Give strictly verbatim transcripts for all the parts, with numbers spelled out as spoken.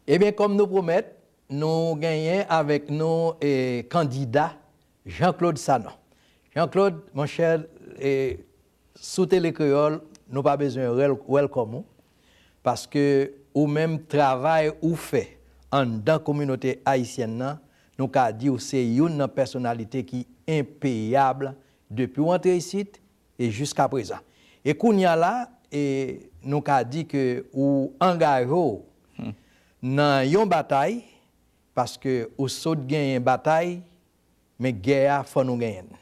Ebyen, kòm nou pwomèt, nou genyen avèk nou e, kandida Jean Claude Sanon. Jean Claude, monchè, e, sou Tele Kreyòl, nou pa bezwen rèl- welcome ou, paske ou menm travay ou fè anndan kominote ayisyèn nan, nou ka di w se youn nan pèsonalite ki enpeyab depi w antre isit e jiska prezan. E kounye a la, e nou ka di ke ou angaje w nan yon batay, paske ou sot genyen batay, men gè a fò nou genyen l.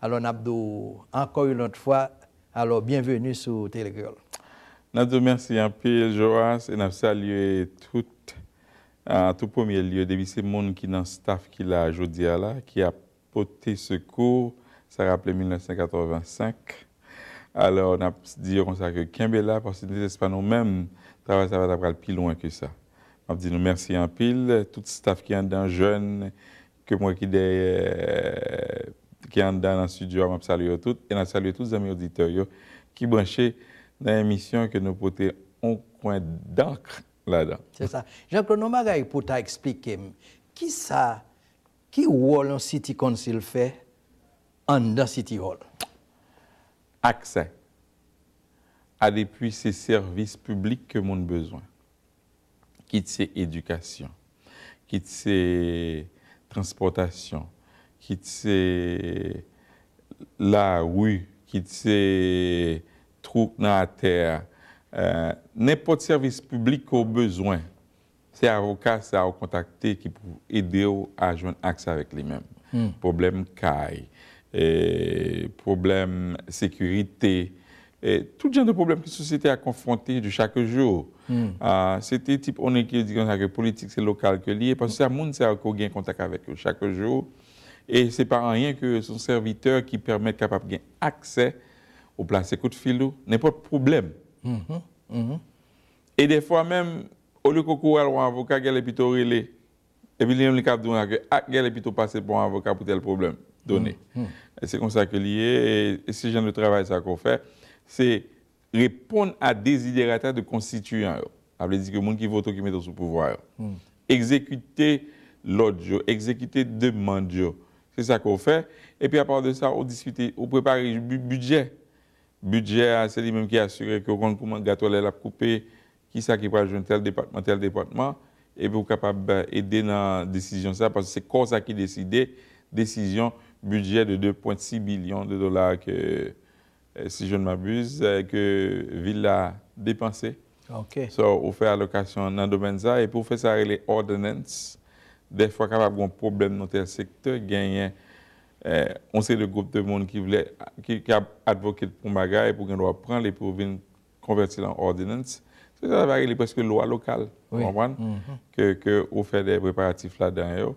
Alò, n ap di w ankò yon lòt fwa, alò, byenveni sou Tele Kreyòl. N ap di w mèsi anpil, Joas, e n ap salye tout, an tou premye lye, depi se moun ki nan staff ki la jodi a la, ki ap pote sekou, sa raple mil nèf san katrevensenk. Alò, n ap di yo konsa ke kenbe la, paske si se pa nou menm, travay sa pa ta pral pi lwen ke sa. M ap di nou mèsi anpil, tout staff ki anndan, jèn, ke m wè ki dèyè, ki anndan nan estidyo a, m ap salye yo tout, e n ap salye tout zanmi oditè yo ki branche nan emisyon ke nou pote yon kwen dank ladan. Se sa. Jean Claude, yon bagay pou w ta eksplike m, kisa, ki wòl yon City Council fè anndan City Hall? Aksè a de plis se sèvis piblik ke moun bezwen. Kit se edikasyon, kit se transpòtasyon, kit se lari, kit se twou k nan atè a, nenpòt sèvis piblik ke w bezwen, se avoka sa a w kontakte ki pou ede w a jwenn aksè avèk li menm. Pwoblèm kay, pwoblèm sekirite, tout jan de pwoblèm ke sosyete a konfwonte de chak jou. Se te tip onè ki di konsa ke politik se lokal ke li ye, paske se moun sa yo ke w gen kontak avèk yo chak jou, e se pa anyen ke se yon sèvitè ki pèmèt kapab gen aksè, ou plase kout fil ou, nenpòt pwoblèm. E dèfwa menm, olye ke w kouri al wè yon avoka, genlè pito rele. Epi li menm li kab di w ke ak genlè pito pase pa yon avoka pou tèl pwoblèm done. E se konsa ke li ye, e se jan de travay sa ke w fè, se reponn a deziderata de konstitiyan yo. Sa vle di ke moun ki vote w ki mete w sou pouvwa yo. Egzekite lòd yo, egzekite demann yo. Se sa ke w fè. Epi apa de sa, ou diskite, ou prepare bidjè. Bidjè a, se li menm ki asire ke w konn kouman gato a lè l ap koupe, kisa ki pral jwenn tèl depatman, tèl depatman, epi w kapab ede nan desizyon sa, paske se kò sa ki deside desizyon bidjè de de pwen sis bilyon de dola ke, si je ne m'abuse, ke vil la depanse. So, ou fè alokasyon nan domèn sa, epi w fè sa rele ordinance. Dèfwa kapab gen yon pwoblèm nan tèl sektè, genyen yon seri de gwoup de moun ki vle, ki, ki ap advocate pou yon bagay, pou w gen dwa pran l epi w vin konvèti l an ordinance. Se sa va rele prèske lwa lokal, ou konprann? Ke, ke ou fè de preparatif ladan yo.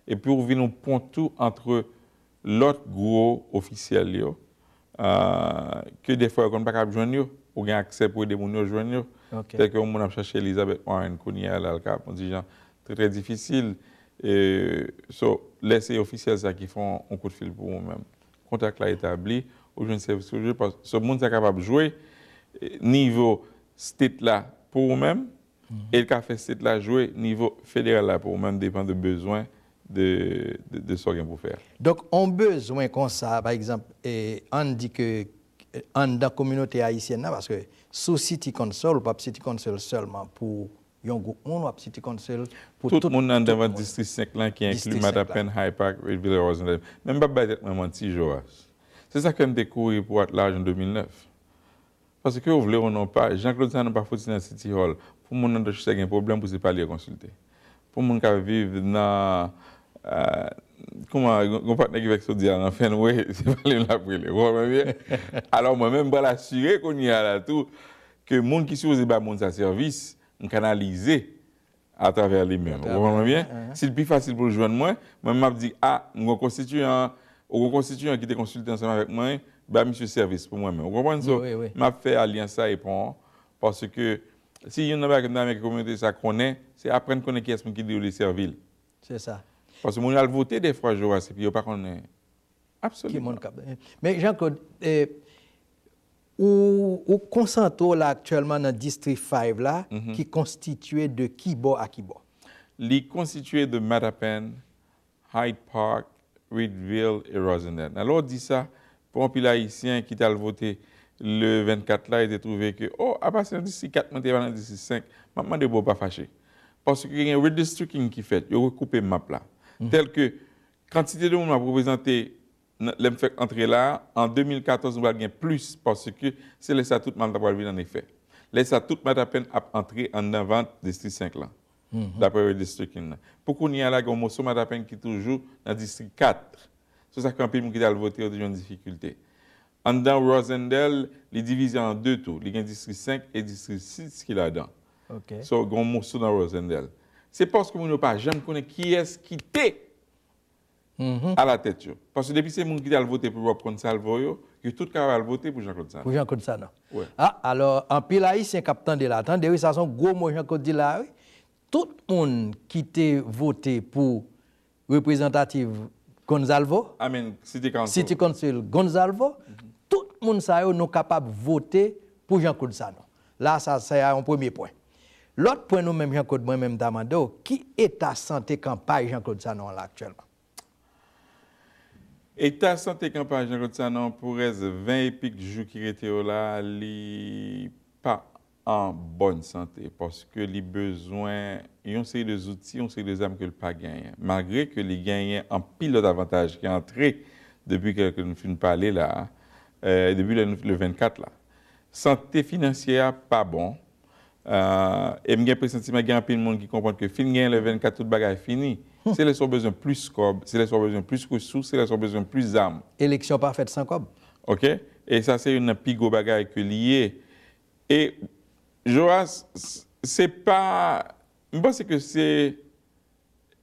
Epi ou vin yon pon tou ant lòt gwo ofisyèl yo, ke dèfwa yo konn pa kab jwenn yo, ou gen aksè pou ede moun yo jwenn yo. Tèlke yon moun ap chache Elizabeth Warren kounye a la, l ka ap yon ti jan trè, trè difisil. So, lè se ofisyèl sa ki fè yon kout fil pou ou menm, kontak la etabli, ou jwenn sèvis ou jwe, paske moun sa kapab jwe nivo state la pou ou menm, e l ka fè state la jwe nivo federal la pou ou menm, depan de bezwen de, de, de sa w gen pou fè a. Donk, yon bezwen konsa, pa egzanp, ann di ke anndan kominote ayisyèn nan, paske sou City Council, ou p ap City Council sèlman pou yon gwoup moun, w ap City Council pou tout moun. Tout moun anndan distri senk lan, ki enkli Matapan, Hyde Park, Villeroy, Washington. Men m p ap bay tèt mwen manti, Joas. Se sa k fè m te kouri pou at large an de mil nèf. Paske w vle ou non pa, Jean Claude Sanon pa fouti nan City Hall. Pou moun nan Dòchestè gen pwoblèm, pou se pa li yo konsilte. Pou moun k ap viv nan, kouman, yon patnè ki vèk sodya nan Fenway, se pa li l ap rele. Ou konprann byen? Alò, mwen menm, m pral asire kounye a la tou, ke moun ki sipoze ba moun sa sèvis, m kanalize atravè li menm. Ou konprann mwen byen? Si l pi fasil pou l jwenn mwen, mwen menm m ap di, a, m gen yon konstitiyan, ou gen yon konstitiyan ki te konsilte ansanm avèk mwen, ba misye sèvis pou mwen menm. Ou konprann? So, m ap fè alyans sa e pon an, paske si youn nan bagay ke m ta renmen ke kominote sa konnen, se aprann konnen kiyès moun ki di yo li sèvi l. Se sa. Paske moun yo al vote dèfwa, Joas, epi yo pa konnen absoliman. Ki moun k ap. Men Jean Claude, e, Ou, ou konsantre w la aktyèlman nan District five la, Mhm. ki konstitye de ki bò a ki bò? Li konstitye de Mattapan, Hyde Park, Reedville e Rosendale. Nan lè w di sa, pou anpil Ayisyen ki t al vote le vennkat la, yo te twouve ke, oh, apa se nan Distri kat mwen te, pa nan Distri senk, m ap mande pou w pa fache. Paske gen redistricting ki fèt, yo rekoupe map la. Tèl ke kantite de moun m ap reprezante, nan- lè m fèk antre la, an de mil katòz, nou pral gen plis, paske se lè sa tout map la pral vin an efè. Lè sa tout Mattapan ap antre anndan vant Distri senk lan, daprè redistricting nan. Pou kounye a la, gen yon moso Mattapan ki toujou nan Distri kat. Se sa ke anpil moun ki t al vote yo te jwenn difikilte. Anndan Rosendale, li divize an de tou. Li gen Distri senk e Distri sis ki ladan. Ok. So, gen yon moso nan Rosendale. Se paske moun yo pa janm konnen kiyès ki te Mhm. alatèt yo. Paske depi se moun ki t al vote pou yo ap konn Salvo yo, yo tout kapab al vote pou Jean-Claude Sanon. Pou Jean-Claude Sanon. Wi. Ah, alò, anpil Ayisyen k ap tande la, tande wi, sa se yon gwo mo Jean-Claude di la, wi. Tout moun ki te vote pou reprezantativ Gonzalvo, I mean, City Council. City Council Gonzalvo, tout moun sa yo nou kapab vote pou Jean-Claude Sanon. La, sa, sa se yon premye pwen. Lòt pwen nou menm, Jean-Claude, mwen menm ta mande w, ki eta sante kanpay Jean-Claude Sanon an la aktyèlman? Eta sante kanpay Jean-Claude Sanon pou rès ven epik jou ki rete yo la, li pa an bòn sante, paske li bezwen yon seri de zouti, yon seri de zam ke l pa genyen. Malgre ke li genyen anpil lòt avantaj ki antre depi ke, ke nou fin pale la, eh, depi le, le vennkat la. Sante finansyè a pa bon. Eh, e m gen presantiman gen anpil moun ki konprann ke fin genyen le vennkat, tout bagay fini. Se lè sa w bezwen plis kòb, se lè sa w bezwen plis resous, se lè sa w bezwen plis zam. Eleksyon pa fèt san kòb. Ok? E sa se youn nan pi gwo bagay ke li ye. E Joas, s- se pa, m panse ke se,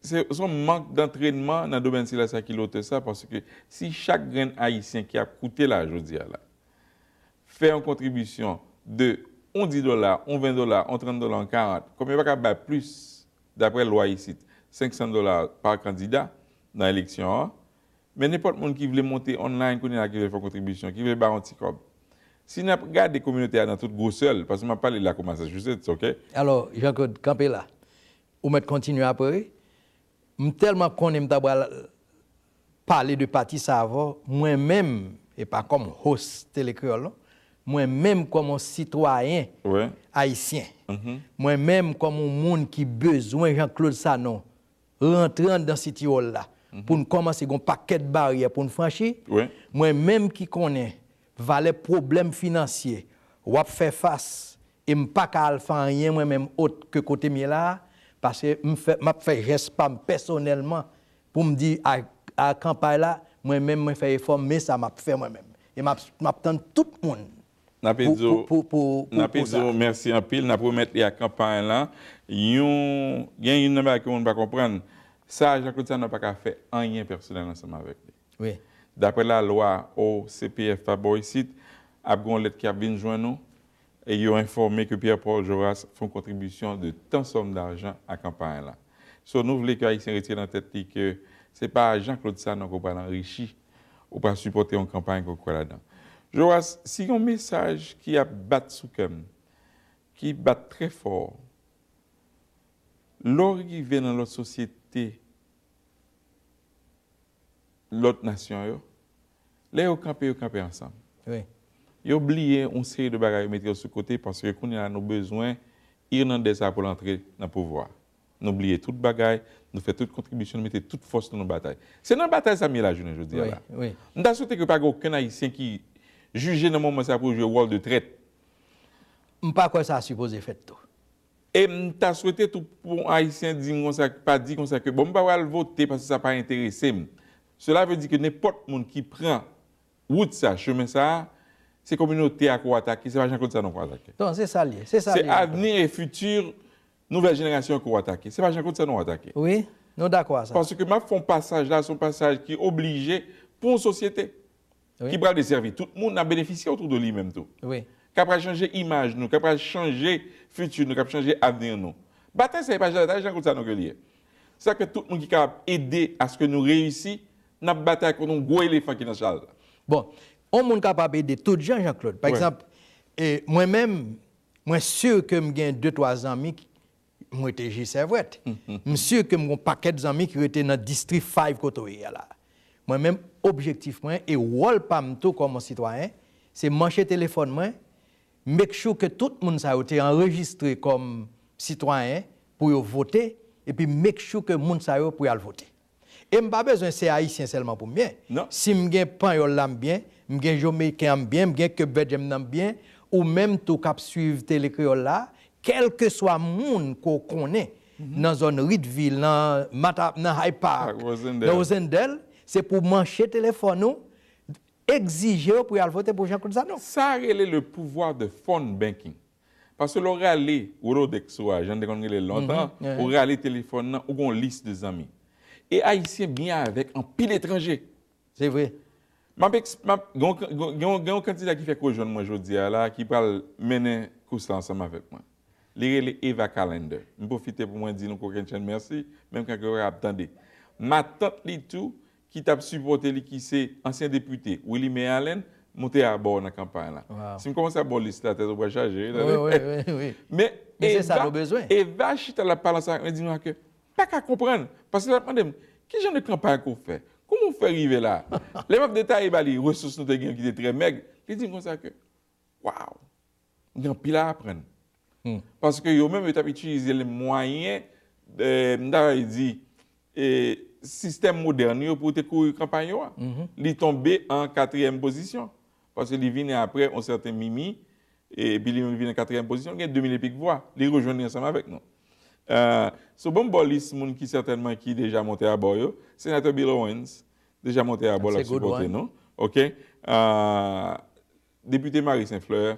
se se yon mank dantrènman nan domèn sila sa ki lotè sa, paske si chak grenn Ayisyen ki ap koute la jodi a la, fè yon kontribisyon de yon dis dola, yon ven dola, yon trant dola, yon karant, kòm yo pa ka bay plis, daprè lwa isit, senk san dola pa kandida nan eleksyon an, men nenpòt moun ki vle monte online kounye a ki vle fè yon kontribisyon, ki vle bay yon ti kòb. Si n ap gade kominote a nan tout gwosè l, paske m ap pale la kou Massachusetts, ok? Alò, Jean-Claude, kanpe la. Ou mèt kontinye apre, wi. M tèlman konnen m ta pral pale de pati sa avè w, mwen menm, e pa kòm host Tele Kreyòl, non, mwen menm kòm yon sitwayen Wi. ayisyen, Mhm. mwen menm kòm yon moun ki bezwen Jean-Claude Sanon rantre anndan City Hall la, pou n kòmanse gen yon pakèt baryè pou n franchi, Wi. mwen menm ki konnen valè pwoblèm finansye w ap fè fas, e m pa ka al fè anyen mwen menm ot ke kote m ye la a, paske m fè, m ap fè jès pa m pèsonèlman pou m di a, a kanpay la, mwen menm mwen fè efò, men sa m ap fè mwen menm. E m ap, m ap tann tout moun N ap pou, di w, pou, pou, pou, n ap pou di sa. W mèsi anpil, n ap remèt li ak kanpay lan. Yon, gen youn nan bagay ke moun pa konprann, sa Jean-Claude Sanon pa ka fè anyen pèsonèl ansanm avèk li. Wi. Daprè lalwa O C P F pa bò isit, ap gen yon lèt ki ap vin jwenn nou, e yo enfòme ke Pierre Paul Joras fè yon kontribisyon de tan sòm dajan a kanpay la. So, nou vle ke Ayisyen retire nan tèt li ke se pa Jean-Claude Sanon ke w pral anrichi, ou pral sipòte yon kanpay ke w kwè ladan. Joas, si yon mesaj ki ap bat sou kè m, ki bat trè fò, lè w rive nan lòt sosyete, lòt nasyon yo, lè yo kanpe, yo kanpe ansanm. Wi. Yo bliye yon seri de bagay, yo mete yo sou kote, paske kounye a nou bezwen Irlandè sa pou l antre nan pouvwa. Nou bliye tout bagay, nou fè tout kontribisyon, nou mete tout fòs nou nan batay. Se nan batay sa m ye la jounen jodi a Wi, la. Wi. M ta swete ke pa gen okenn Ayisyen ki jije nan moman sa pou jwe wòl de trèt. M pa kwè sa sipoze fèt tou. E m ta swete tou pou Ayisyen di m konsa, pa di konsa ke, bon, m pa pral vote paske sa pa enterese m. Sela vle di ke nenpòt moun ki pran wout sa, chemen sa, se kominote a ke w atake, se pa Jean-Claude Sanon ke w atake. Non, se sa l ye. Se sa l Se ye. Avni e fiti nouvèl jenerasyon ke w atake. Se pa Jean-Claude Sanon w atake. Wi, nou dakò a sa. Paske m ap fè yon pasaj la, se yon pasaj ki oblije pou yon sosyete Wi. ki pral desèvi tout moun, n ap benefisye otou de li menm tou. Wi. K ap pral chanje imaj nou, k ap pral chanje fiti nou, k ap chanje avni nou. Batay sa, e pa batay Jean-Claude Sanon ke li ye. Sa ke tout moun ki kapab ede aske nou reyisi, n ap batay kont yon gwo elefan ki nan chal la. Bon, On moun kapab ede tout jan, Jean-Claude. Pa egzanp, e, mwen menm, mwen si ke m gen de twa zanmi, m rete Jisèvwèt. M si ke m gen yon pakèt zanmi ki rete nan distri five kote w ye a la. Mwen menm, objektif mwen e wòl pa m tou kòm yon sitwayen, se manche telefòn mwen, make sure ke tout moun sa yo te anrejistre kòm sitwayen pou yo vote, epi make sure ke moun sa yo pou y al vote. E m pa bezwen se Ayisyen sèlman pou m byen. Si m gen Panyòl la, m byen, m gen Jamayiken an, m byen, m gen Kepvèdyen m nan, m byen, ou menm tou k ap swiv Tele Kreyòl la, kèlkeswa moun ke w konnen, nan zòn Reedville, nan Mata, nan Hyde Park, nan Rosendale, se pou w manche telefòn ou, egzije yo pou y al vote pou Jean-Claude Sanon. Sa rele le pouvoir de phone banking. Paske lè w rale Rolodex ou a, jan n te konn rele l lontan, ou rale telefòn nan, ou gen yon lis de zanmi. E Ayisyen byen avèk anpil etranje. Se vre. M ap eks-, m ap, gen yon, gen yon, gen yon kandida ki fèk rejwenn mwen jodi a la, ki pral mennen kous la ansanm avèk mwen. Li rele Eva Callender. M pwofite pou mwen di nou kokennchenn mèsi, menm kan ke w ap tande. Matant li tou, ki t ap sipòte li, ki se ansyen depite Willie May Allen, monte abò nan kanpay la. Si m kòmanse ap ba w lis la, tèt ou pral chaje, wi, tande. Wi, wi, wi, wi. Men Eva, Eva chita l ap pale ansanm ak mwen, di mwen ke pa ka konprann. Paske l ap mande m, "Ki jan de kanpay ke w fè? Kouman w fè rive la?" Lè m ap detaye ba li resous nou te gen ki te trè mèg, li di m konsa ke, "Waw, m gen anpil a aprann." Paske yo menm, yo t ap itilize le mwayen, eh, m ta di, eh, sistèm modèn yo pou te kouri kanpay yo a. Li tonbe an katriyèm pozisyon. Paske li vini apre yon sèten Mimi, epi li menm vini an katriyèm pozisyon, li gen de mil epik vwa. Li rejwenn li ansanm avèk nou. Eh, so, ban m ba w lis moun ki sètènman ki deja monte abò yo. Senatè Bill Owens, deja monte abò, l ap sipòte nou. Ok. Ah, Depite Marie Saint-Fleur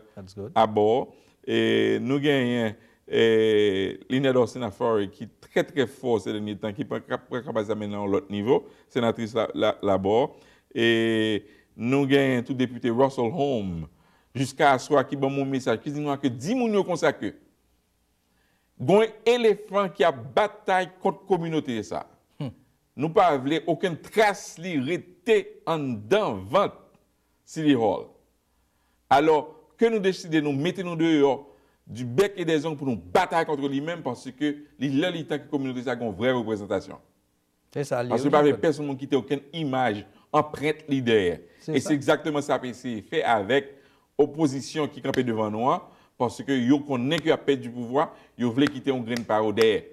abò. E nou genyen, e, Linette Austin Affray ki trè, trè fò se dènye tan, ki pran, pran kanpay sa mennen nan yon lòt nivo, senatris la, la, labò. E nou genyen tou depite Russell Homes, jiska aswè a, ki ban m yon mesaj, ki di nou ke di moun yo konsa ke gon elefan ki ap batay kont kominote sa. Nou pa vle okenn tras li rete anndan vant City Hall. Alò, ke nou deside nou mete nou deyò du bec et des ongles pou nou batay kont li menm, paske li lè li tan ke kominote sa gon vrè reprezantasyon. Se sa l ye, wi, Jean-Claude. Paske yo pa vle pèsonn moun kite okenn imaj, anprent li dèyè. E se egzakteman sa y ap eseye fè avèk opozisyon ki kanpe devan nou an, paske yo konnen ke y ap pèdi pouvwa, yo vle kite yon grenn pa yo dèyè.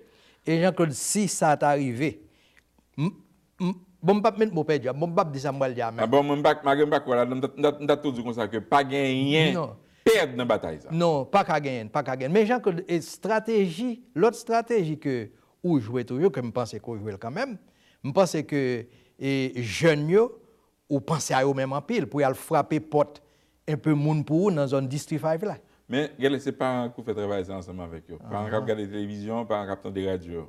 E Jean-Claude, si sa ta rive, m, m, bon, m p ap met mo pèdi a, bon, m p ap di sa m pral di a menm. Ah, bon, mwen m pa, malgre m pa kwè ladan, m ta, m ta, m ta tou di konsa ke pa genyen pèd nan batay sa. Non, pa ka genyen, pa ka genyen. Men Jean-Claude, e estrateji, lòt estrateji ke ou jwe toujou, ke m panse ke w jwe l kanmenm, m panse ke, e, jèn yo, ou panse a yo menm anpil pou y al frape pòt enpe moun pou ou nan zòn District five la. Men, genlè se paran k pou fè travay sa ansanm avèk yo. Paran k ap gade televizyon, paran k ap tande radyo.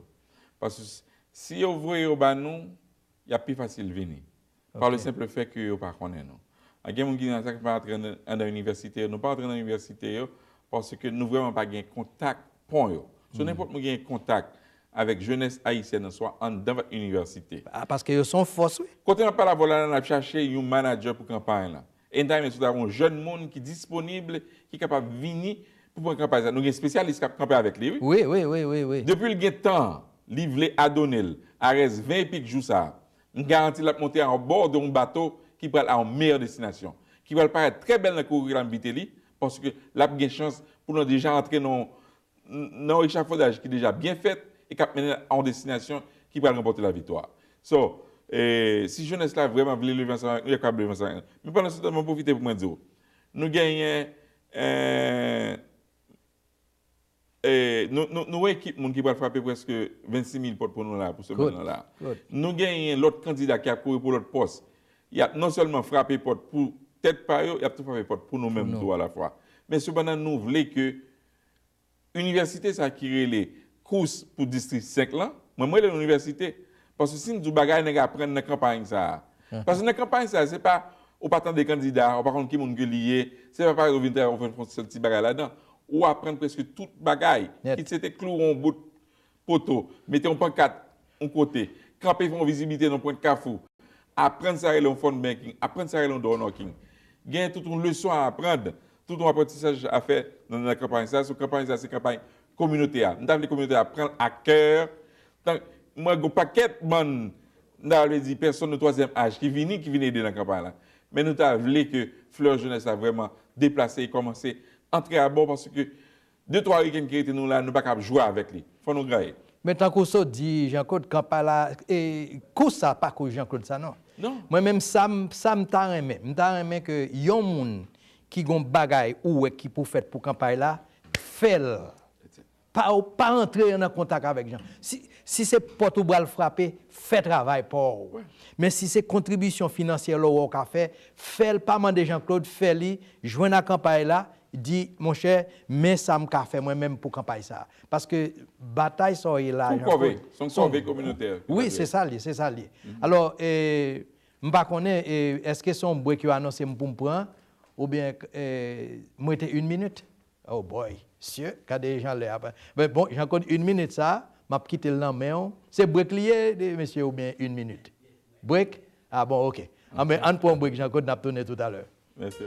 Paske s-, si yo voye yo ba nou, y ap pi fasil vini. Pa le senp fè ke yo pa konnen nou. Gen moun ki di sa ki pa antre nan, anndan inivèsite yo. Nou pa antre nan inivèsite yo paske nou vrèman pa gen kontak pon yo. So, nenpòt moun gen kontak avèk jenès ayisyèn nan, swa anndan vant inivèsite. Ah, paske yo se yon fòs, wi. Kote m ap pale avè w la, n ap chache yon manadjè pou kanpay la. E n ta renmen si w ta gen yon jèn moun ki disponib, ki kapab vini pou pran kanpay sa. Nou gen espesyalis k ap kanpe avèk li, wi. Wi, wi, wi, wi, wi. Depi l gen tan, li vle adone l a rès ven epik jou sa a. M garanti l ap monte an bò de yon bato ki pral a yon meyè destinasyon, ki pral parèt trè bèl nan kouri l ap envite li, paske l ap gen chans pou nou deja antre nan, nan yon echafodaj ki deja byen fèt e k ap mennen l a yon destinasyon ki pral ranpòte laviktwa. So, eh, si jenès la vrèman vle leve ansanm avèk nou, yo kapab leve ansanm avèk nou. Men pandan se tan, mwen pwofite pou mwen di w, nou genyen, eh, E, nou, nou, nou wè ekip moun ki pral frape prèske vennsis mil pòt pou nou la, pou semèn nan la. Nou genyen lòt kandida ki ap kouri pou lòt pòs. Y ap non sèlman frape pòt pou tèt pa yo, y ap tou frape pòt pou nou menm tou alafwa. Men sepandan, nou vle ke inivèsite sa ki rele Kous pou Distri senk lan, mwen, mwen rele l inivèsite, paske si n di w bagay nèg aprann nan kanpay sa a. Paske nan kanpay sa a, se pa, ou pa tande kandida a, ou pa konn ki moun ke li ye, se pa parèt ou vin travay, ou vin fè yon sèl ti bagay ladan. Ou aprann prèske tout bagay. Kit se te kloure yon bout poto, mete yon pankat yon kote, kanpe fè yon vizibilite nan pwent kafou, aprann sa rele yon phone banking, aprann sa rele yon door knocking. Gen tout yon leson a aprann, tout yon aprantisaj a fè nan, nan kanpay sa. Sou kanpay sa, se kanpay kominotè a. M ta vle kominotè a pran l a kè. Tan, mwen, gen yon pakèt bann, m ta vle di, pèsòn de twazyèm aj ki vini, ki vin ede nan kanpay la. Men nou ta vle ke flè jenès la vrèman deplase e kòmanse antre abò, paske de twa wikenn ki rete nou la, nou pa kab jwe avèk li. Fò nou gaye. Men tankou sa w di, Jean Claude, kanpay la, e, kous sa pa kous Jean Claude sa non. Non. Mwen menm sa m, sa m ta renmen. M ta renmen ke yon moun ki gon bagay ou wè ki pou fèt pou kanpay la, fè l. Pa, pa antre nan kontak avèk Jean. Si, si se pòt ou pral frape, fè travay pa w. Men si se kontribisyon finansyè ou wè w ka fè, fè l, pa mande Jean Claude, fè li, jwenn ak kanpay la, di, monchè, men sa m ka fè mwen menm pou kanpay sa. Paske batay sa w ye la, Jean Claude, se yon kòve, se yon kòve kominotè. Wi, se sa l ye, se sa l ye. Alò, e, m pa konnen, e, èske se yon break yo anonse m pou m pran, oubyen, e, m rete yon minit? Oh boy, sye, gade jan lè a pa. Men bon, Jean Claude, yon minit sa, m ap kite l nan men w. Se break li ye, de mesye, oubyen yon minit? Break? Ah bon, ok. Anben, ann pran yon break, Jean Claude, n ap tounen toutalè. Mèsi.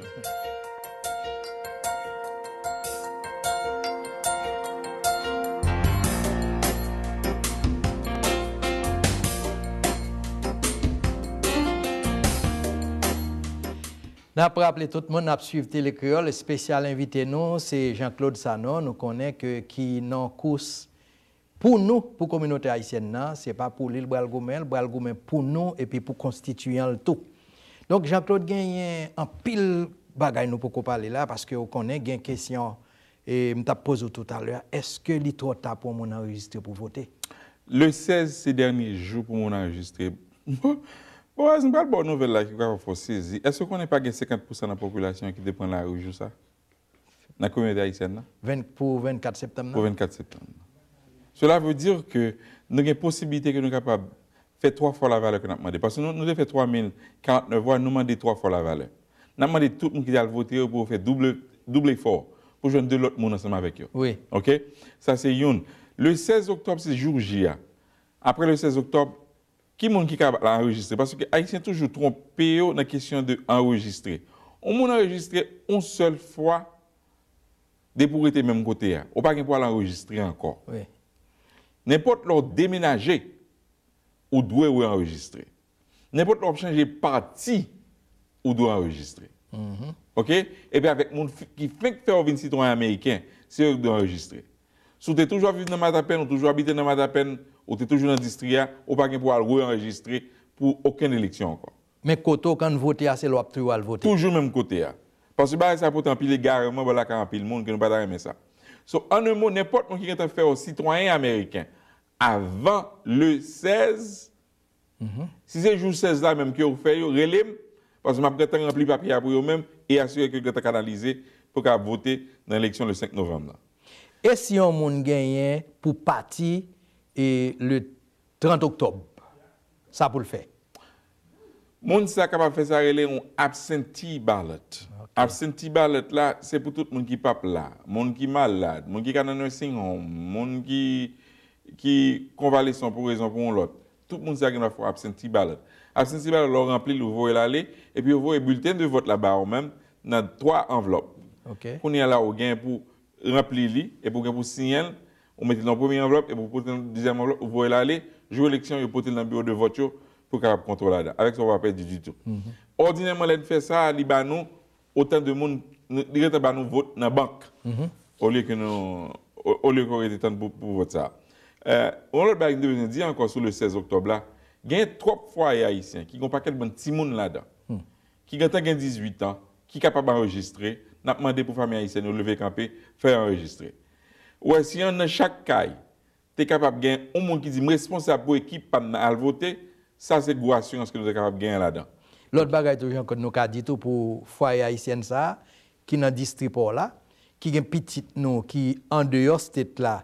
N ap raple tout moun, n ap swiv Tele Kreyòl, espesyal envite nou, se Jean Claude Sanon, nou konnen ke ki nan kous pou nou, pou kominote ayisyèn nan, se pa pou li l pral goumen, l pral goumen pou nou epi pou konstitiyan l tou. Donk, Jean Claude, genyen anpil bagay nou poko pale la, paske ou konnen gen kesyon, e m t ap poze w toutalè, èske li twò ta pou yon moun anrejistre pou vote? Le sèz se dènye jou pou moun anrejistre. Bon, Boaz, m pral ba w nouvèl la ki pral fè w sezi. Èske w konnen pa gen senkant pousan nan popilasyon ki te pran lari jou sa? Nan kominote ayisyèn nan? Ven, pou vennkat septanm nan? Pou vennkat septanm nan. Cela veut dire que nou gen posibilite ke nou kapab fè twa fwa lavalè ke n ap mande. Paske nou, nou te fè twa mil karantnèf vwa, nou mande twa fwa lavalè. N ap mande tout moun ki te al vote yo pou yo fè double, double efò pou jwenn de lòt moun ansanm avèk yo. Wi. Oke? Sa se youn. Le sèz oktòb, se jou J a. Apre le sèz oktòb, ki moun ki ka al anrejistre? Paske Ayisyen toujou twonpe yo nan kesyon de anrejistre. Yon moun anrejistre yon sèl fwa depi w rete menm kote a. Ou pa gen pou al anrejistre ankò. Wi. Nenpòt lè w demenaje, ou dwe re-anrejistre. Nenpòt lè w ap chanje pati, ou dwe anrejistre. Oke? Epi avèk moun fi-, ki fenk fè w vin sitwayen ameriken, se yo ki dwe anrejistre. Si w te toujou ap viv nan Matapen, ou toujou abite nan Matapen, ou te toujou nan distri a, ou pa gen pou al re-anrejistre pou okenn eleksyon ankò. Men kote w konn vote a, se la w ap toujou al vote. Toujou menm kote a. Paske bagay sa pote anpil egareman bò lakay anpil moun ke nou pa ta renmen sa. So, an en mo, nenpòt moun ki gentan fè w sitwayen ameriken avan le sèz, si se jou sèz la menm ke yo fè yo, rele m, paske m ap gentan ranpli papye a pou yo menm e asire ke yo gentan kanalize pou yo ka vote nan eleksyon le senk novanm nan. E si yon moun genyen pou pati, e, le trant oktòb, sa pou l fè? Moun sa kapab fè sa rele yon absentee ballot. Absentee ballot la, se pou tout moun ki p ap la, moun ki malad, moun ki ka nan nursing home, moun ki, ki konvalesan pou rezon pou yon lòt. Tout moun sa gen dwa fè yon absentee ballot. Absentee ballot la, ou ranpli l, ou voye l ale, epi yo voye bilten de vòt la ba ou menm nan twa anvlòp. Kounye a la, ou gen pou ranpli li, epi ou gen pou siyen l, ou mete l nan premye anvlòp, epi ou pote l nan dezyèm anvlòp, ou voye l ale, jou eleksyon, yo pote l nan biwo de vòt yo, pou kapab konte w ladan. Avèk sa, ou pa pèdi ditou. Òdinèman, lè n fè sa, li ba nou otan de moun, li gentan ba nou vòt nan bank, olye ke nou, o-, olye ke w rete tann pou, pou vòt sa. Euh, yon lòt bagay m te bezwen di ankò sou le sèz oktòb la, gen twòp fwaye ayisyen ki gen yon pakèt bann timoun ladan, ki gentan gen dizuit an, ki kapab anrejistre, n ap mande pou fanmi ayisyèn yo leve kanpe, fè yo anrejistre. Ou wè, si yon nan chak kay te kapab gen yon moun ki di, "M responsab pou ekip pa m nan al vote," sa se gwo asirans ke nou te kapab genyen ladan. Lòt bagay tou, Jean Claude, nou ka di tou pou fwaye ayisyèn sa a, ki nan distri pa w la, ki gen pitit nou ki andeyò state la,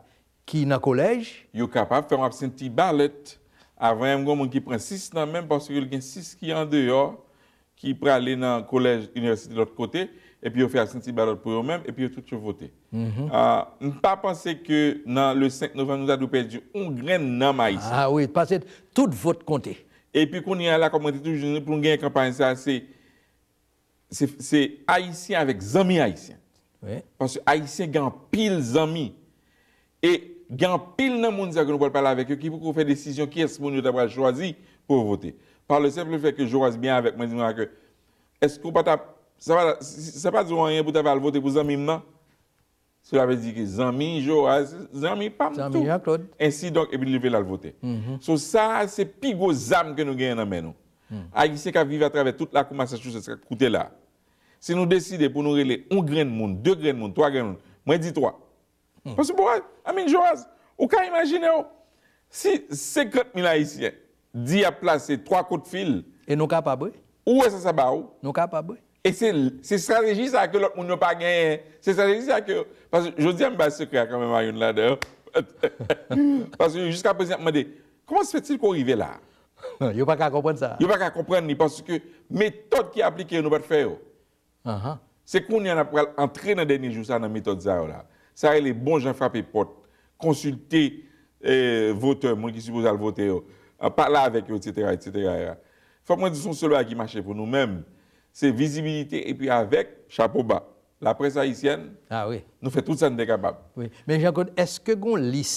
ki nan kolèj. Yo kapab fè yon absentee ballot. Avan yè, m gen yon moun ki pran sis nan men m paske l gen sis ki andeyò, ki prale nan kolèj, inivèsite lòt kote, epi yo fè absentee ballot pou yo menm, epi yo tout yo vote. Ah, m pa panse ke nan le senk novanm, nou ta dwe pèdi yon grenn nanm ayisyen. Ah wi, paske tout vòt konte. Epi kounye a la, kòm mwen te toujou di nou, pou nou genyen kanpay sa, se se, se Ayisyen avèk zanmi Ayisyen. Paske Ayisyen gen anpil zanmi. E gen anpil nan moun sa ke nou pral pale avèk yo ki poko fè desizyon kiyès moun yo ta pral chwazi pou yo vote. Par le simple fait que Joras byen avèk mwen, di mwen ke, èske w pa ta, sa pa, sa pa di w anyen pou w ta pral vote pou zanmi m nan? Cela veut dire que zanmi Joras, zanmi pa m tou. Zanmi Jean-Claude. Ensi donk, epi l leve l al vote. So sa, se pi gwo zam ke nou genyen nan men nou. Ayisyen k ap viv atravè tout lakou Massachusetts k ap koute la. Si nou deside pou nou rele yon grenn moun, de grenn moun, twa grenn moun, mwen di twa. Paske, bon, I mean, Joras, ou ka imajine w, si senkant mil Ayisyen di y ap plase twa kout fil, e nou kapab, wi. Ou wè sa sa ba ou? Nou kapab, wi. E se, se estrateji sa ke lòt moun yo pa genyen. Se estrateji sa ke, paske jodi a m bay sekrè a kanmenm a youn ladan yo. Paske jiska prezan y ap mande, comment se fait-il qu'on rive là? Yo pa ka konprann sa. Yo pa ka konprann li paske metòd ki aplike yo, nou pa t fè yo. Se kounye a n ap pral antre nan dènye jou sa nan metòd sa yo la. Sa rele bon jan frape pòt, konsilte eh, votè, moun ki sipoze al vote yo, ah, pale avèk yo, etsetera, etsetera. Fòk mwen di se yon sèl bagay ki mache pou nou menm, se vizibilite epi avèk, chapo ba, laprès ayisyèn, nou fè tout sa n te kapab. Wi. Men Jean Claude, èske gon lis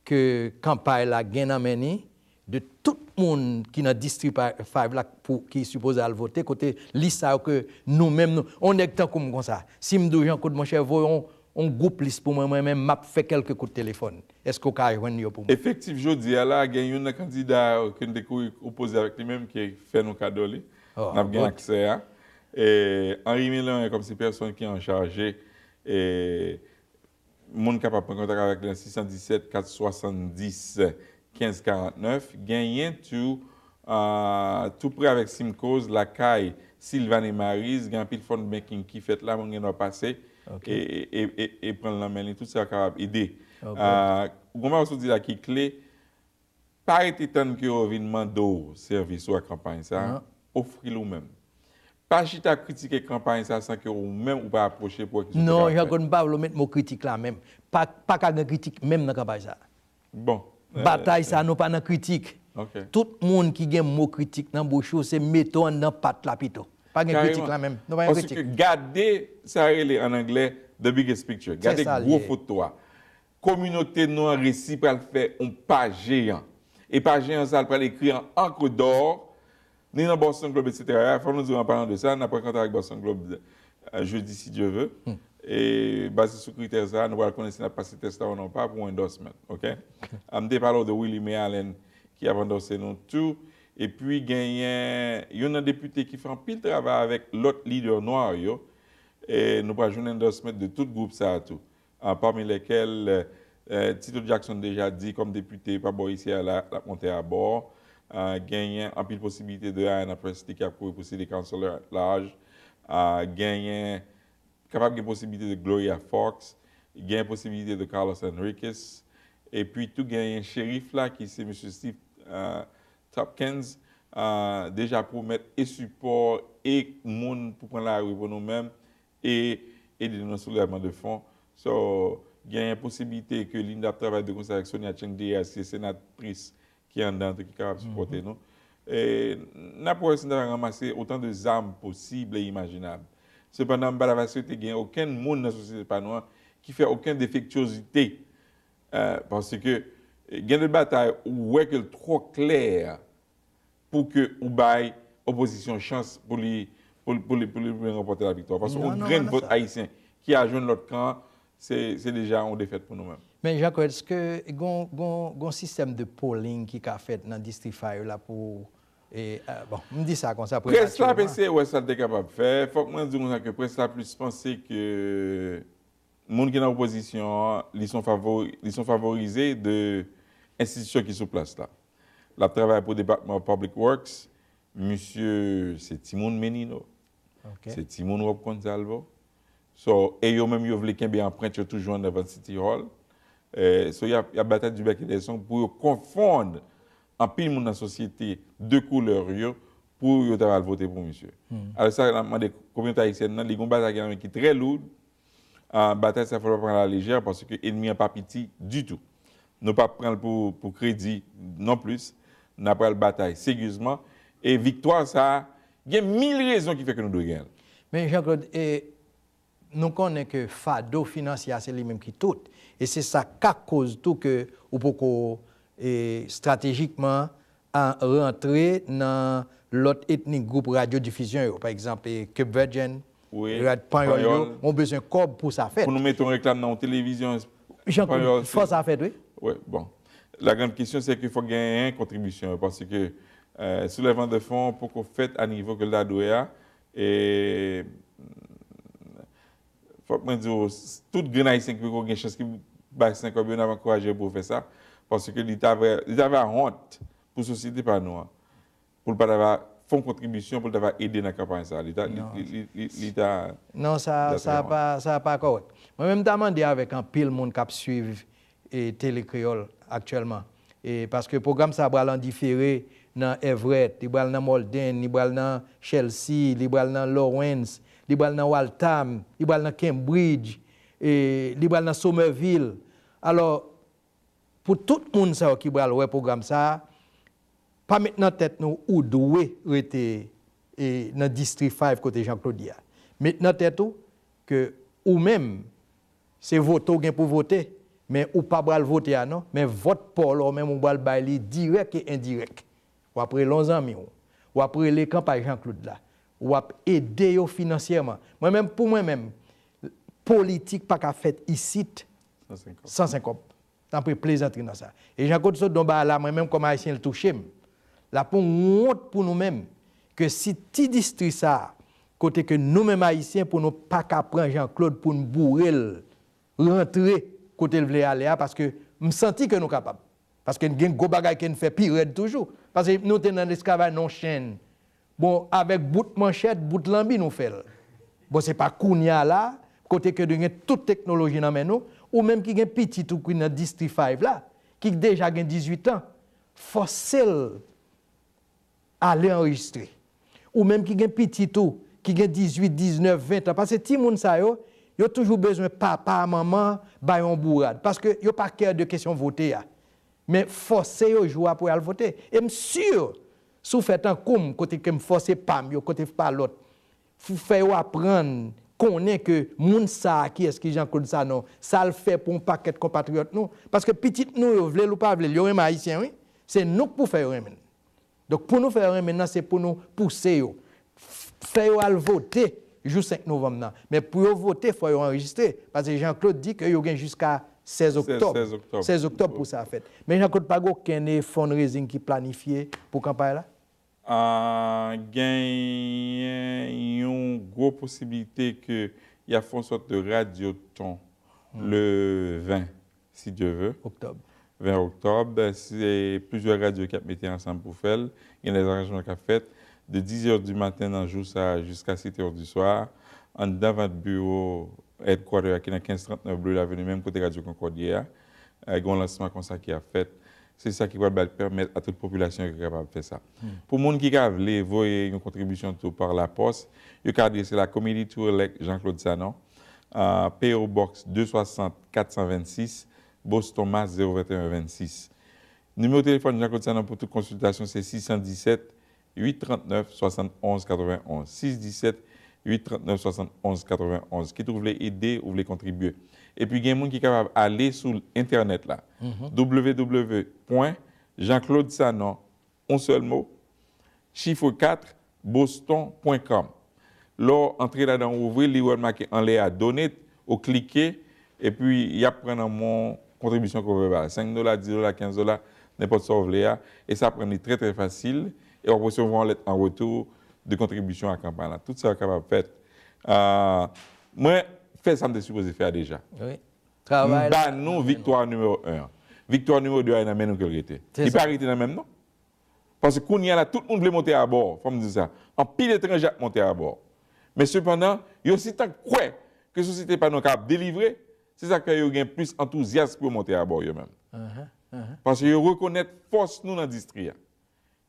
ke kanpay la gen nan men ni de tout moun ki nan District five la pou, ki sipoze al vote, kote lis sa yo ke nou menm, nou, on nèg tankou m konsa, si m di w Jean Claude, monchè, voye yon, yon gwoup lis pou mwen, mwen menm, m ap fè kèlke kout telefòn. Èske w ka jwenn yo pou mwen? Efektif, jodi a la, gen youn nan kandida ke n te kouri opoze avèk li menm ki fè nou kado li. N ap gen aksè a. E, Henri Mélorien, kòm se pèsòn ki an chaje, e, moun kapab pran kontak avèk li nan sis san disèt, kat swasanndis, kenz karantnèf. Genyen tou, ah, tou pre avèk Simcoes, lakay Sylvane Maryse, gen anpil phone banking ki fèt la, moun gen dwa pase e, e, e, e, e pran l nan men li, tout sa kapab ede. Ah, gon bagay ou sot di la ki kle, pa rete tann ke yo vin mande w sèvis ou ak kanpay sa a, ofri l ou menm. Pa chita kritike kanpay sa san ke ou menm ou pa apwoche pou wè kisa w te ka fè. Non, Jean Claude, m pa vle w met mo kritik la menm. Pa, pa ka gen kritik menm nan kanpay sa. Bon. Batay sa, nou pa nan kritik. Tout moun ki gen mo kritik nan bouch yo, se mete w anndan pat la pito. Pa gen kritik la menm. Nou pa gen kritik. Paske gade sa rele an anglè the biggest picture. Gade gwo foto a. Kominote nou an resi pral fè yon pa jeyan. E pa jeyan sa, l pral ekri an ankr dò, ni nan Boston Globe, etsetera. Fò nou di, an palan de sa, n ap rankontre avèk Boston Globe, euh, jedi, si Dye ve. E baze sou kritè sa, nou pral konnen si n ap pase tès la ou non pa pou endorsement, oke? M te pale w de Willie May Allen ki ap andòse nou tou. Epi genyen youn nan depite ki fè anpil travay avèk lòt lidè nwa yo. E nou pral jwenn endorsement de tout gwoup sa a tou. Ah, pami lèkèl, eh, Tito Jackson deja di kòm depite pa bò isi a la, l ap monte abò. Ah, genyen anpil posibilite de Ayanna Pressley ki ap kouri pou City Councilor at Large. Ah, genyen, kapab gen posibilite de Gloria Fox. Genyen posibilite de Carlos Enriquez. Epi tou genyen cherif la ki se mesye Steve, ah, Tompkins, ah, deja pwomèt e sipò e moun pou pran lari pou nou menm e ede nou nan soulèvman de fon. So, genyen posiblite ke Linda ap travay de konsè avèk Sonia Chang Diaz, ki se senatris ki anndan tou, ki kapab sipòte nou. E n ap wè si n ta ranmase otan de zam posib e imajinab. Sepandan, m pa ta va swete gen okenn moun nan sosyete pa nou an ki fè okenn defektyozite. Eh, paske gen de batay ou wè ke l twò klè pou ke ou bay opozisyon chans pou li, pou, pou li, pou li, pou li ranpòte laviktwa. Paske yon grenn vòt ayisyen ki al jwenn lòt kan an, se, se deja yon defèt pou nou menm. Men Jean Claude, èske gon, gon, gon sistèm de polling ki ka fèt nan District five la pou, e, eh, bon, m di sa konsa, près la, près la ap eseye wè sa l te kapab fè. Fòk mwen di konsa ke près la plis panse ke moun ki nan opozisyon an, li se yon favori, li se yon favorize de enstitisyon ki sou plas la. L ap travay pou Depatman Public Works, misye se timoun Menino, se timoun Rob Gonsalvo. So, e yo menm yo vle kenbe anprent yo toujou anndan City Hall. Eh, so, y ap, y ap batay du bec et des ongles pou yo konfonn anpil moun nan sosyete de koulè yo pou yo ta al vote pou misye. Alò sa, n ap mande kominote ayisyèn nan, li gon batay ki nan men ki trè lou. Ah, batay sa fò l pa pran a la lejè paske enmi an pa piti ditou. Nou p ap pran l pou, pou kredi non plis. N ap pral batay seryezman. E viktwa sa a, Gen mil rezon ki fè ke nou dwe genyen l. Men Jean Claude, e, nou konnen ke fado finansyè a se li menm ki tout. E se sa k ka koz tou ke ou poko e, estratejikman a rantre nan lòt etnik gwoup radyo difizyon yo. Pa egzanp, e, Cape Verdean, Wi, rad panyòl yo, panyòl. Ou bezwen kòb pou sa fèt. Pou nou mete yon reklam nan yon televizyon Jan panyòl, fò sa fèt, wi. Wi, bon. La grande question, c'est qu'il faut gagner une contribution parce que euh, soulèvman de fon poko fèt a nivo ke l ta dwe a. E fòk mwen di w, tout grenn ayisyen ki poko gen chans ki bay senk kòb yo, n ap ankouraje pou fè sa. Paske li ta vre, li ta vre a wont pou sosyete pa nou an. Pou l pa ta va fè yon kontribisyon, pou l ta va ede nan kanpay sa. Li ta, li, Non. li, li, li, li ta Non, sa, Dapre sa mwen. pa, sa pa kòrèk. Mwen menm ta mande avèk anpil moun k ap swiv e, Tele Kreyòl aktyèlman. E, paske pwogram sa pral an difere nan Everett, li pral nan Malden, li pral nan Chelsea, li pral nan Lawrence, li pral nan Waltham, li pral nan Cambridge, e, li pral nan Somerville. Alò, pou tout moun sa yo ki pral wè pwogram sa, pa met nan tèt nou ou dwe rete e, nan District five kote Jean Claude ye a. Met nan tèt ou ke ou menm, se vote w gen pou vote, men ou pa pral vote a non, men vòt pa w la ou menm ou pral bay li dirèk e endirèk. W ap rele yon zanmi w, w ap rele kanpay Jean Claude la, w ap ede yo finansyèman. Mwen menm, pou mwen menm, politik pa ka fèt isit san senk kòb. N ap plezantri nan sa. E Jean Claude sot don bagay la, mwen menm kòm ayisyen l touche m. L ap yon wont pou nou menm, ke si ti distri sa, kote ke nou menm ayisyen pou nou pa ka pran Jean Claude pou n boure l, rantre kote l vle ale a, paske m santi ke nou kapab. Paske n gen gwo bagay ke n fè pi rèd toujou. Paske nou te nan lesklavaj nan yon chenn. Bon, avèk bout manchèt, bout lanbi nou fè l. Bon, se pa kounye a la, kote ke nou gen tout teknoloji nan men nou, ou menm ki gen pitit ou ki nan District five la, ki deja gen dizuit an, fòse l ale anrejistre. Ou menm ki gen pitit ou, ki gen dizuit, diznèf, ven an, paske timoun sa yo, yo toujou bezwen papa, manman, bay yon bourad. Paske yo pa kè de kesyon vote a. Men fòse yo jou a pou y al vote. E m si, si w fè tankou m, kote ke m fòse pa m yo, kote pa lòt, fè yo aprann, konnen ke moun sa a, kiyès ki Jean Claude Sanon, sa l fè pou yon pakèt konpatriyòt nou. Paske pitit nou yo, vle l ou pa vle l, yo renmen Ayisyen, wi. Se nou k pou fè yo renmen n. Donk, pou nou fè yo renmen n nan, se pou nou pouse yo. Fè yo al vote jou senk novanm nan. Men pou yo vote, fò yo anrejistre. Paske Jean Claude di ke yo gen jiska sèz oktòb. Sèz oktòb pou sa fèt. Men Jean Claude pa gen okenn fundraising ki planifye pou kanpay la? Ah, genyen yon gwo posiblite ke y ap fè yon sòt de radyoton le ven, si Dye ve. Oktòb. Ven oktòb, se plizyè radyo ki ap mete ansanm pou fè l. Gen de zaranjman k ap fèt de dix heures du matin nan jou sa a jiska sept heures du soir, anndan vant biwo headquarter a ki nan kenz trant nèf Blue Avenue, menm kote Radyo Concorde ye a. Eh, gen yon lansman konsa ki ap fèt. Se sa ki pral ba, pèmèt a tout popilasyon ki kapab fè sa. Pou moun ki ka vle voye yon kontribisyon tou pa lapòs, yo ka adrese la Committee to Elect Jean Claude Sanon, ah, P O Box deux cent soixante quatre cent vingt-six, Boston, Mass. Zéro vingt et un vingt-six. Nimewo telefòn Jean Claude Sanon pou tout konsiltasyon se six cent dix-sept, huit trente-neuf, soixante-onze quatre-vingt-onze, six cent dix-sept, huit trente-neuf, soixante-onze quatre-vingt-onze. Kit ou vle ede, ou vle kontribye. Epi gen moun ki kapab ale sou entènèt la. W W W pwen jean claude sanon, yon sèl mo, chif kat, boston pwen com. Lè w antre ladan, ou ouvri l, li wè l make anlè a Donate, ou klike, epi y ap pran nan men w kontribisyon ke w vle ba. Senk dola, dis dola, kenz dola, nenpòt sa w vle a. E sa pran li trè, trè fasil. E w ap resevwa yon lèt an retou de kontribisyon a kanpay la. Tout sa yo kapab fèt. Ah, mwen fè sa m te sipoze fè a deja. Wi. M ba nou viktwa nimewo en an. Viktwa nimewo de a, e nan men nou ke l rete. Li pa rete nan men m, non. Paske kounye a la, tout moun vle monte abò, fò m di sa. Anpil etranje ap monte abò. Men sepandan, yo sitan kwè ke sosyete pa nou ka ap delivre, se sa k fè yo gen plis antouzyas pou yo monte abò yo menm. Paske yo rekonèt fòs nou nan distri a.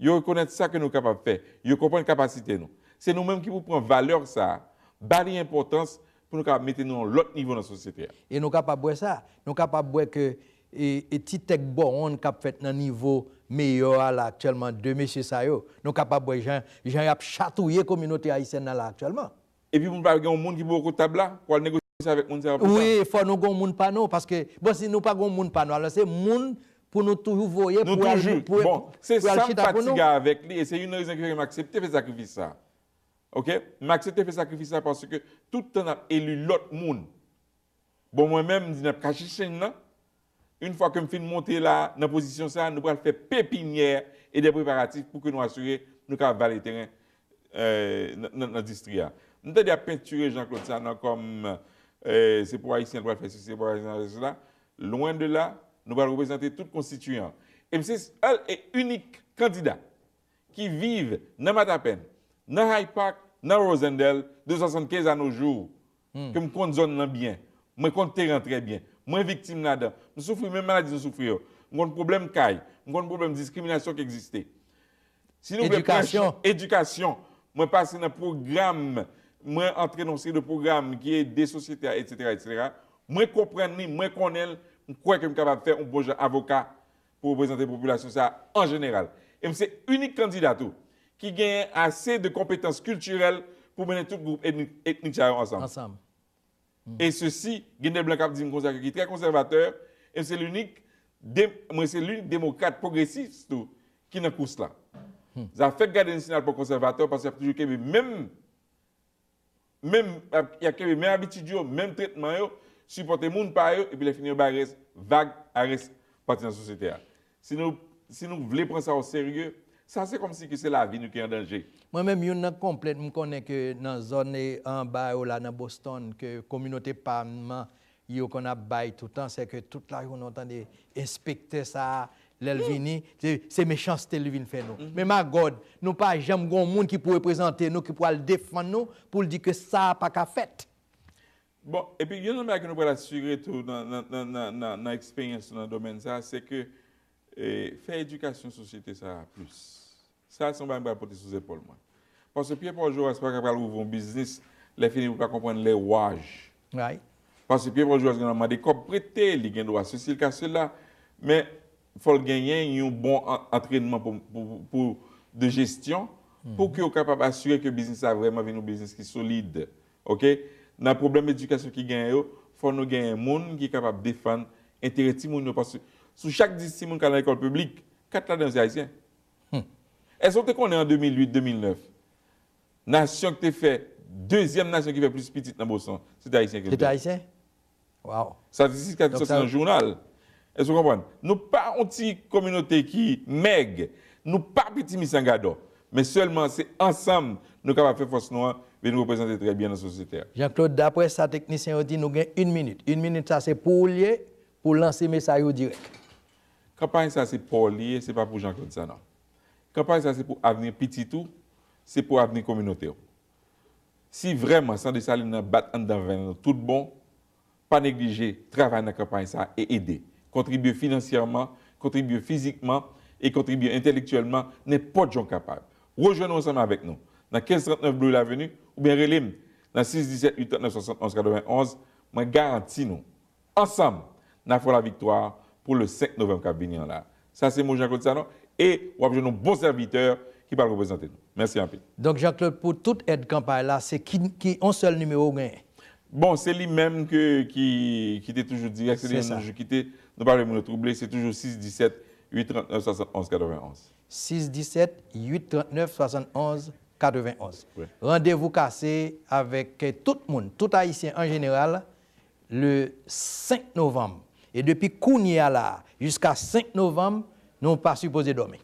Yo rekonèt sa ke nou kapab fè. Yo konprann kapasite nou. Se nou menm ki pou pran valè sa a, ba li enpòtans pou nou kapab mete nou nan lòt nivo nan sosyete a. E nou kapab wè sa. Nou kapab wè ke e, e ti tèk bòwonn k ap fèt nan nivo meyò a la aktyèlman, de mesye sa yo, nou kapab wè jan, jan y ap chatouye kominote ayisyèn nan la aktyèlman. Epi moun pa gen yon moun ki bò kote tab la pou al negosye avèk moun sa yo pou sa? Wi, fò nou gen yon moun pa nou, paske, bon, si nou pa gen yon moun pa nou, alò se moun pou nou toujou voye pou al, pou, pou al chita pou nou. Bon, se sa m fatige avèk li, e se youn nan rezon ki fè ke m aksepte fè sakrifis sa. Oke? M aksepte fè sakrifis sa paske tout tan n ap eli lòt moun. Bon, mwen menm, m di n ap kache chenn nan. Yon fwa ke m fin monte la, nan pozisyon sa, nou pral fè pepinyè e de preparatif pou ke nou asire nou ka vale teren, eh, nan, nan, nan distri a. M tande y ap pentire Jean Claude Sanon kòm, eh, se pou Ayisyen l pral fè sesi, se pou Ayisyen l pral fè sela. Lwen de la, nou pral reprezante tout konstitiyan. E m se sèl e inik kandida ki viv nan Matapen, nan Hyde Park, nan Rosendale, de swasannkenz a nos jours, ke m konn zòn nan byen, mwen konn teren an trè byen, mwen viktim ladan, m soufri menm maladi nou soufri yo, m konn pwoblèm kay, m konn pwoblèm diskriminasyon ki egziste. Si nou vle pran chan edikasyon, mwen pase nan pwogram, mwen antre nan yon seri de pwogram ki ede sosyete a, etsetera, etsetera. Mwen konprann li, mwen konnen l, m kwè ke m kapab fè yon bon jan avoka pou reprezante popilasyon sa a an jeneral. E m se inik kandida tou ki genyen ase de konpetans kiltirèl pou mennen tout gwoup etnik, etnik sa yo ansanm. Ansanm. E sesi, gen de blan k ap di m konsa ke ki trè konsèvatè, e m se linik de-, mwen se linik demokrat pwogresis tou ki nan kous la. Zafè gade nasyonal pa konsèvatè paske y ap toujou kenbe menm menm, y ap kenbe menm abitid yo, menm tretman yo, sipòte moun pa yo, epi lè fini yo bay rès, vag a rès pati nan sosyete a. Si nou, si nou vle pran sa o serye, sa se kòmsi ke se lavi nou ki an danje. Mwen menm, youn nan konplent m konnen ke nan zòn, e, anba yo la, nan Boston, ke kominote pa m yo konn ap bay toutan, se ke tout lajounen w tande enspektè sa a, lè l vini, se, se mechanste li vin fè nou. Men magòd, nou pa janm gon moun ki pou reprezante nou, ki pou al defann nou, pou l di ke sa a pa ka fèt. Bon, epi youn nan bagay ke nou pral asire tou nan, nan, nan, nan, nan, nan eksperyans nou nan domèn sa a, se ke, e, fè edikasyon sosyete sa a plis. Sa se yon bagay m pral pote sou zepòl mwen. Paske Pierre Paul Joras pa ka pral ouvri yon biznis, lè fini pou pa konprann les rouages. Paske Pierre Paul Joras gen dwa mande kòb prete, li gen dwa sesi, le ka, sela, men fò l genyen yon bon an-, antrènman pou, pou, pou, de jesyon, pou ke w kapab asire ke biznis la vrèman vin yon biznis ki solid. Oke? Nan pwoblèm edikasyon ki genyen yo, fò nou genyen moun ki kapab defann enterè timoun yo, paske sou chak dis timoun k al nan lekòl piblik, kat ladan yo se ayisyen. Èske w te konnen an de mil uit, de mil nèf, nasyon ki te fè, dezyèm nasyon ki fè plis pitit nan Boston, se te ayisyen ki te? Se te ayisyen? Waw. Statistik sa te soti nan jounal. Èske w konprann? Nou pa yon ti kominote ki mèg. Nou pa piti misye an gadò. Men sèlman se ansanm nou kapab fè fòs nou an vin reprezante trè byen nan sosyete a. Jean Claude, daprè sa teknisyen yo di, nou gen yon minit. Yon minit sa se pou ou l ye, pou w lanse mesaj ou dirèk. Kanpay sa se pa w li ye, se pa pou Jean Claude Sanon. Kanpay sa se pou avni pitit ou, se pou avni kominote w. Si vrèman san Desalin nan bat anndan venn nou tout bon, pa neglije travay nan kanpay sa a e ede. Kontribye finansyèman, kontribye fizikman e kontribye entèlektyèlman nenpòt jan w kapab. Rejwenn ou ansanm avèk nou nan kenz trannèf Bloor Avenue oubyen rele m nan sis disèt uit trannèf swasannonz katrevenonz. Mwen garanti nou, ansanm, n a fè laviktwa pou le senk novanm k ap vini an la. Sa se mo Jean Claude Sanon, e w ap jwenn yon bon sèvitè ki pral reprezante nou. Mèsi anpil. Donk, Jean Claude, pou tout èd kanpay la, se ki, ki yon sèl nimewo w genyen? Bon, se li menm ke, ki, ki te toujou dirèk, se li menm nou toujou kite, nou pa vle moun yo twouble, se toujou sis disèt uit trannèf swasannonz katrevenonz. Sis disèt uit trannèf swasannonz katrevenonz. Wi. Randevou kase avèk tout moun, tout Ayisyen an jeneral, le senk novanm. E depi kounye a la a, jiska senk novanm, nou pa sipoze dòmi.